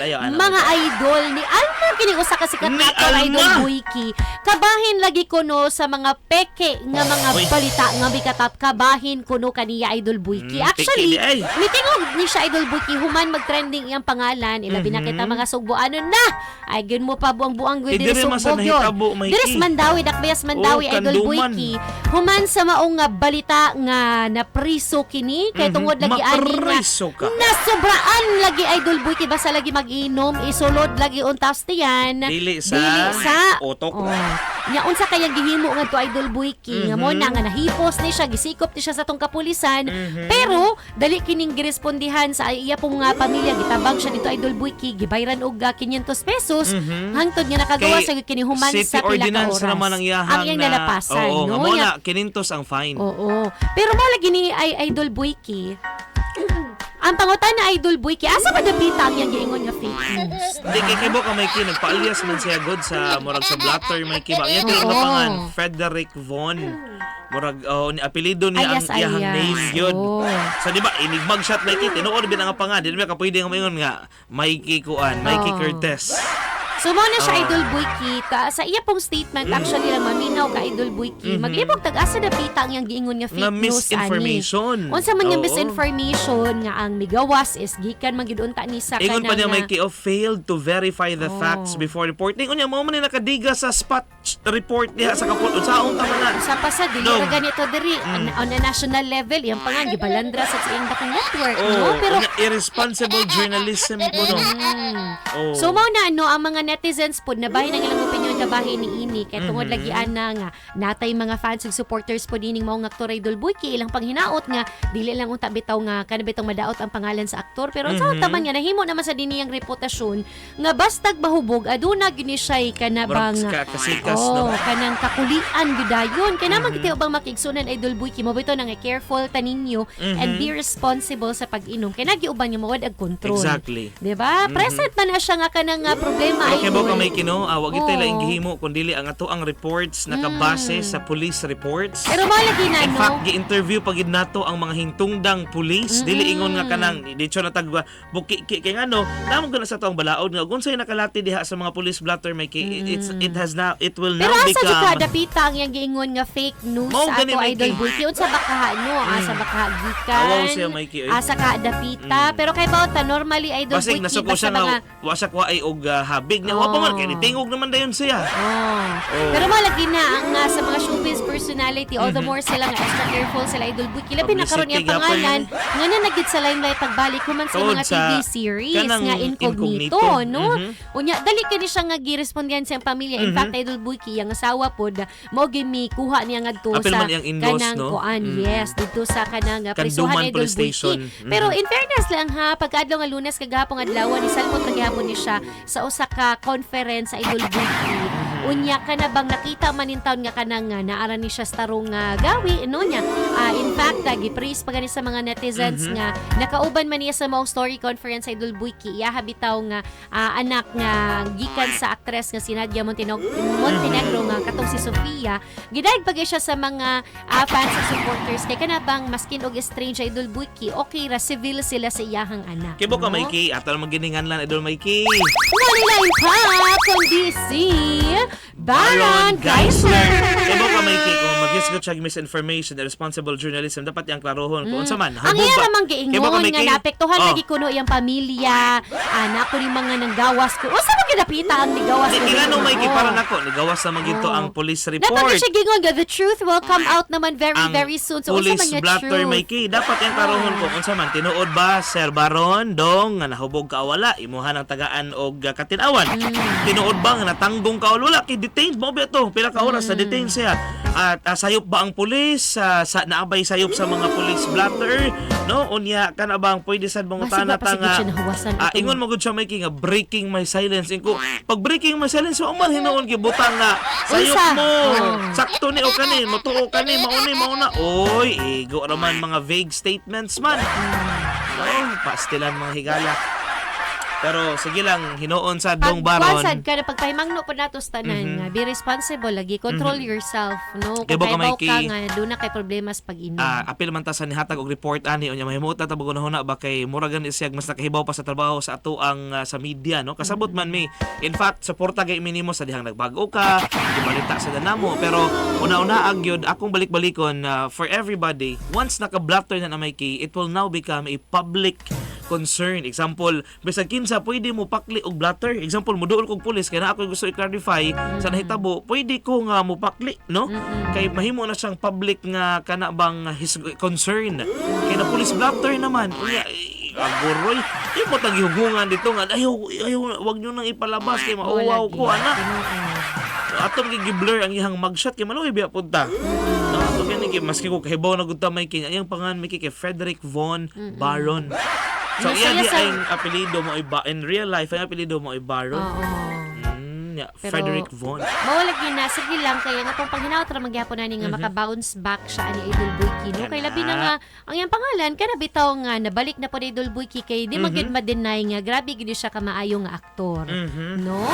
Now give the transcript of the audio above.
Ayaw, ano, Mga idol ni Alma kini usa ka sikat Ni na aktor, Alma! Idol Boyki. Kabahin lagi kuno sa mga peke nga mga Uy. balita nga mikatap, kabahin kuno kaniya, Idol Boyki. Actually, peke di ay. mitingog ni siya, Idol Boyki, human magtrending iyang pangalan, ilabi na kita mga Sugboanon na. Ay gyud mo pa buang-buang gyud Eh, diri diri man sa Sugbo gyud. nahitabo, Mikey. Diri sa Mandawi, Dakbayas Mandawi, Oh, Idol Kanduman. Boyki. Human sa maong nga balita nga napriso kini kay tungod lagi ani nga Mapriso ka. nasobraan lagi, Idol Boyki, basta lagi mag-inom, isulod lagi untas tiyan. Dili sa dili sa utok. Oh. Nya unsa kayang gihimo ngadto, Idol Boyki, nga mo na nga nahipos ni siya, gisikop ni siya sa tong kapulisan, pero dali kining girespondihan sa iya pong nga pamilya, gitabang siya dito, Idol Boyki, gibayran og 500 pesos hangtod nga nakagawa Kay sa kini human city sa pila ka ordinance oras. naman ang iyahang ang iyang na, nalapasan, Oo, no? nga mo Nya- na, kinintos ang fine. Oo. Pero mo lagi ni ay Idol Boyki. Ang pangutan na, Idol Boyki, asa ba dapita ang iyang giingon nga fake news? Hindi, kay kibo ka, Mikey, nagpa-alias man siya god sa murag sa blatter, Mikey ba? Iya Oo. nga pangan, Frederick Von. Murag, oh, ni apelyido niya ang Alias, iyahang alias. name yun. Oo. So di ba, inig mugshot, Mikey, tinuod bin ang pangan. Di ba ka pwede nga moingon nga Mikey kuan, Mikey Oo. Cortez. So mo na siya, Idol Boyki, ta, sa iya pong statement actually lang maminaw ka, Idol Boyki. Maglibog tag asa dapita ang iyang giingon nga fake Nga news ani. misinformation. Unsa man nga Oo. misinformation nga ang migawas is gikan man gyud unta ni sa Ingon pa niya, kanang, Mikey, oh, failed to verify the Oh. facts before reporting. Unya, mo man ni nakadiga sa spot report diha sa kapul. Unsaon ta man na? Sa pa sa dili No. ra ganito diri on a national level iyang pangan gibalandra sa iyang dakong network, Oh, no, pero unya, irresponsible journalism ko no. Oh. So mao na ano ang mga netizens pod nabahin ang ilang opinion kabahin ni ini kay tungod lagi ana nga natay mga fans ug supporters pod ining maong aktor, Idol Boyki, ilang panghinaot nga dili lang unta bitaw nga kana bitong madaot ang pangalan sa aktor, pero sa taman nga nahimo naman sa diniyang reputasyon nga bastag mahubog aduna gyud ni siya kanabang Murag kasikas, oh, no? Kanang kakulian gyud dayon. Kay naman kita ubang makigsunan, Idol Boyki, mo bitaw nang careful ta ninyo and be responsible sa pag-inom kay nagiuban nga mawad ag control. 'Di ba? Present man na siya nga kanang nga problema, Pero kay idol. ka may kino, wag itay Oo. laing gihimo kun dili ang ato ang reports nakabase sa police reports. Pero mao lagi na In no. fact, gi-interview pagid nato ang mga hingtungdang pulis. Dili ingon nga kanang diretso na tagwa buki ki kay ngano, namo gana sa atong balaod nga kung unsay nakalati diha sa mga police blotter may ki, it has now it will Pero now asa jud ka become dapita ang iyang giingon nga fake news Mao sa gani, ato, Mikey. Idol Boyki? Unsa ba ka no? Asa ba ka gikan? Awaw siya, Mikey, oy. Asa ka dapita? Pero kay bawta normally, Idol Basig Boyki, nasuko basta siya nga mga wa siya kuha ay og habig niya. Wa pa man kay nitingog naman dayon siya. Oh. Oh. Pero malagi na ang sa mga showbiz personality, all the more sila nga extra careful sila, Idol Boyki. Labi na karon Publicity iyang gapon pangalan nga na nagid sa limelight pagbalik human sa Tungod mga sa TV series kanang nga Incognito, Incognito. No? Unya dali kini siya nga girespondihan sa iyang pamilya. In fact, Idol Boyki, ang asawa pod mao gyud mi kuha niya ngadto Apil sa man iyang in-laws, kanang no? kuan, yes, didto sa kanang prisuhan, Kanduman Idol Police Boyki. Station. Pero in fairness lang ha, pagkaadlaw nga Lunes kagahapon adlaw ni salmot ra gihapon ni siya sa usa ka conference sa Idol Boyki. Unya ka na bang nakita man in town nga kanang nga naara ni siya sa tarong nga gawi no niya. In fact, gi-praise pa gani sa mga netizens nga nakauban man niya sa maong story conference sa Idol Boyki. Iya bitaw nga anak nga gikan sa aktres nga si Nadia Montenegro nga katong si Sofia. Gidayeg pa gyud siya sa mga fans at supporters kay kana bang maskin og strange, Idol Boyki, okay ra civil sila sa iyahang anak. Kibo ka no? Mikey, ato naman gininganlan Idol Mikey. Wala lain pa kundi si Baron Geisler. Kibo ka Mikey, kung maghisgot siya misinformation, irresponsible journalism, dapat iyang klarohon kung unsa man. Ang Hubog iya ba? namang Kibo ka, giingon nga Mikey? naapektuhan Oh. lagi kuno iyang pamilya, anak ko ni mga nanggawas ko. Unsa man gidapita ang nigawas Di ko? kaya nung Mikey, Oo. para nako, nigawas na magito Oo. ang police report. Napagod siya gingon nga the truth will come out naman very Ang very soon. So unsa police man nga blotter truth? Mikey, dapat yung karohon kung unsa man tinuod ba Sir Baron dong nga nahubog ka o wala imuha ng tagaan og katinawan. Tinuod ba nga natanggong ka o wala kay detained mo ba to pila ka oras na detain siya at sayop ba ang pulis sa naabay sayop sa mga police blotter no unya kana bang pwede sad Basig mangutana wa pa ta sigud nga siya nahuwasan atong- ingon mo gud siya Mikey nga breaking my silence inko pag breaking my silence wa man hinuon gibutang nga sayop Unsa? mo Oh. sakto ni o kani motuo kani mauni mauna oy igo raman mga vague statements man no pastilan mga higala. Pero sige lang, hinuon sa Dong Pag Baron. sad ka na pagpahimangno po nato sa tanan nga be responsible lagi, control yourself, no? Kay Kung ba ka, kaibaw ka Mikey? nga doon na kay problema sa pag-inom. Apil man ta sa nihatag og report ani, unya mahimuot na ta bago na ba kay mura gani siya mas nakahibaw pa sa trabaho sa ato ang sa media, no? Kasabot man mi, in fact, suporta kay minimo sa dihang nagbag-o ka, gibalita sa danamo, pero una-una gyud akong balik-balikon, for everybody, once naka-blatter na na Mikey, it will now become a public concern. Example, bisag kinsa pwede mo pakli og blatter. Example, moduol kog pulis kay na ako gusto i-clarify sa nahitabo, pwede ko nga mopakli, no? Kay mahimo na siyang public nga kana bang his concern. Kay na police blatter naman. Unya, eh, aguroy, di mo tag gihugungan dito nga ayaw, ayaw, wag nyo nang ipalabas kay mauwaw Lagi. ko ana. Tinuod. Atong gi-blur ang iyang mugshot kay maluoy biya punta. No, ato kini kay maski ko kahibaw na gud ta may kini iyang pangan may kay Frederick Von Baron. So iya Masaya di sa- ang apelyido mo ay in real life ang apelyido mo ay Baron. Oo. Yeah, Pero- Frederick Von. Mao lagi na, sige lang kaya nga tong panghinawat ra magyapon ani nga maka-bounce back siya ani Idol Boyki, no? Kay labi na nga ang iyang pangalan kana bitaw nga nabalik na po ni Idol Boyki kay di man gyud ma-deny nga grabe gid siya kamaayo nga aktor. No?